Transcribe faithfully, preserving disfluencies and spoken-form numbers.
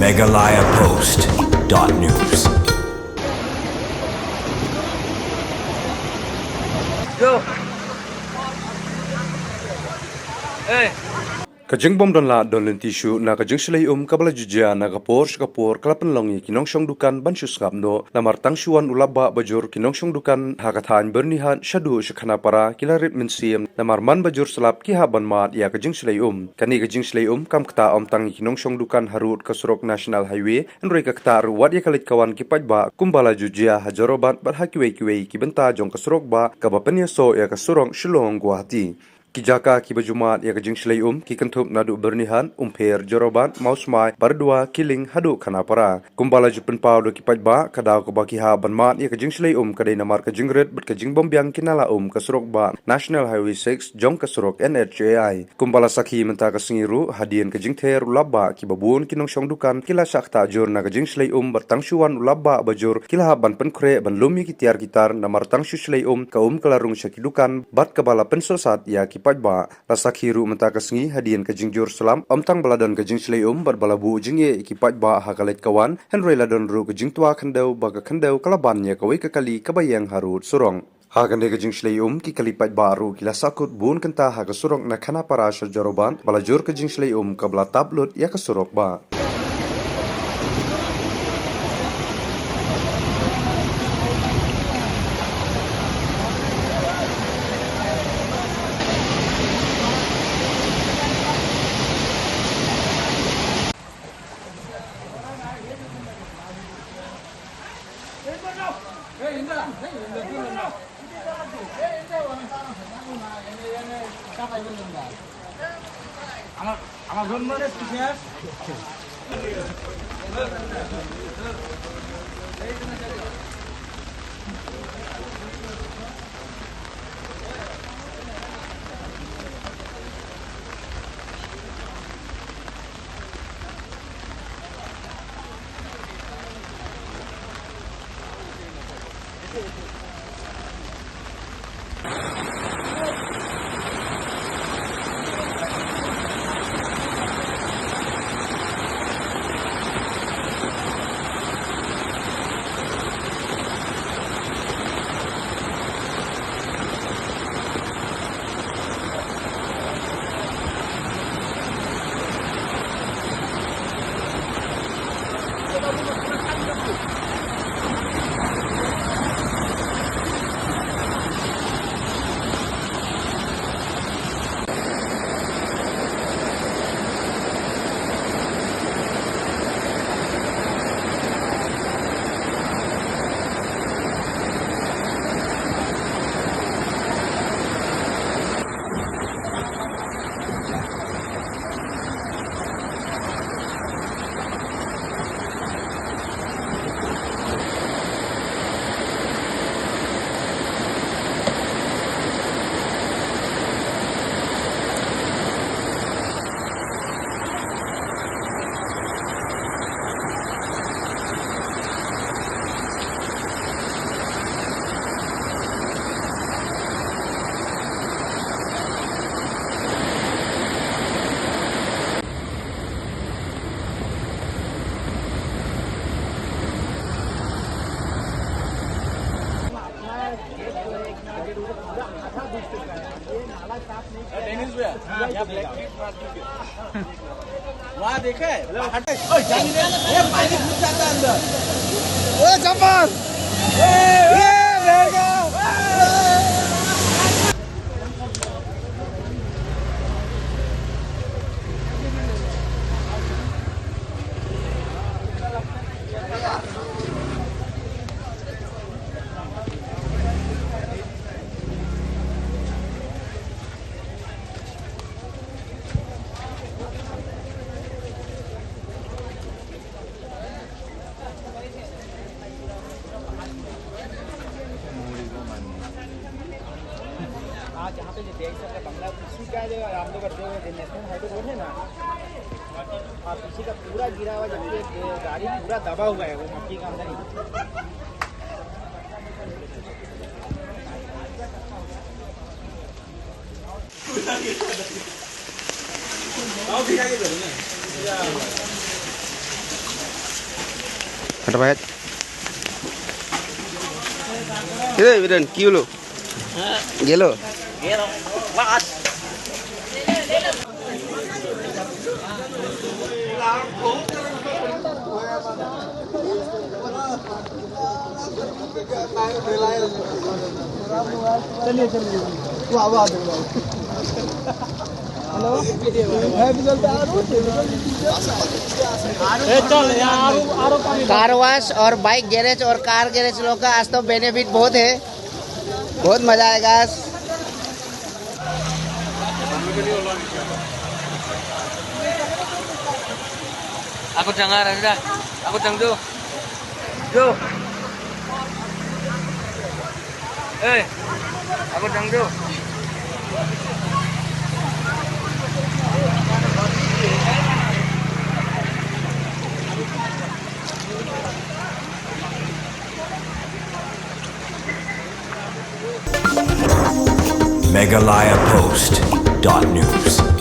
Meghalaya Post dot news. Ka jingbym don lad don lynti shuh na ka jingshlei um kaba la ju jia na ka por sha ka por ka la pynlong ïa ki nongshong dukan ban shu sngap noh. Namar tang shu wan u lap bah ba jur ki nongshong dukan ha ka thaiñ Byrnihat shaduh sha Khanapara ki la rit mynsiem namar man ba jur slap ki hap ban mad ïa ka jingshlei um. Kane ka jingshlei um kam ktah ym tang ïa ki nongshong dukan harud ka surok National Highway, hynrei ka ktah ruh wat ïa ka leit ka wan ki paidbah kumba la ju jia ha Jorabat bad ha kiwei kiwei ki bynta jong ka surok bah kaba pynïasoh ïa ka surok Shillong Guwahati. Ki jaka kiba ju mad ïa ka jingshlei um ki kynthup naduh Byrnihat, Umpher, Jorabat, Mawsmai, Bardwa, Kiling haduh Khanapara. Kumba la ju pynpaw da ki paidbah, ka daw kaba ki hap ban mad ïa ka jingshlei um ka dei namar ka jingrit bad ka jingbymbiang ki nala um ka surok bah National Highway six jong ka surok N H A I. Kumba la sakhi mynta ka sngi ruh, hadien ka jingther u lap bah, kiba bun ki nongshong dukan ki la shah ktah jur na ka jingshlei um bad tang shu wan u lap bah ba jur ki la hap ban pynkhreh ban lum ïa ki tiar ki tar namar tang shu shlei um ka um ka la rung sha ki dukan bad kaba la pynsohsat ïa ki paidbah. La sakhi ruh mynta ka sngi hadien ka jingjur slap, ym tang ba la don ka jingshlei um bad ba la buh jingeh ïa ki paidbah ha ka leit ka wan, hynrei la don ruh ka jingtwa khyndew ba ka khyndew ka la ban ïa kawei ka kali kaba ïeng harud surok. Ha kane ka jingshlei um ki kali paidbah ruh ki la sahkut bun kynta ha ka surok na Khanapara sha Jorabat ba la jur ka jingshlei um kaba la tap lut ïa ka surok bah. Dennis भैया, यहाँ ब्लैक टीप मार दीजिए। वहाँ देखा है? बाहर है। ओए, जाने दे। ए, पानी घुस जाता है अंदर। ओए, चंपल। ए, ए, रहेगा। आज यहाँ पे जो तेईस का बंगला, उसी का जो हम लोग का जो नेशनल हाईवे रोड है ना, हाँ, पीछे का पूरा गिरा हुआ, जबकि गाड़ी पूरा दबा हुआ है वो मट्टी के अंदर ही। Terbaik. Kita bidan kiulo. Gelo. Car wash और बाइक गैरेज और कार गैरेज लोग का आज तो बेनिफिट बहुत है, बहुत मजा आएगा आज। Aku dengar, aku dengar. Yo. Eh, aku dangdut. Meghalaya Post dot news.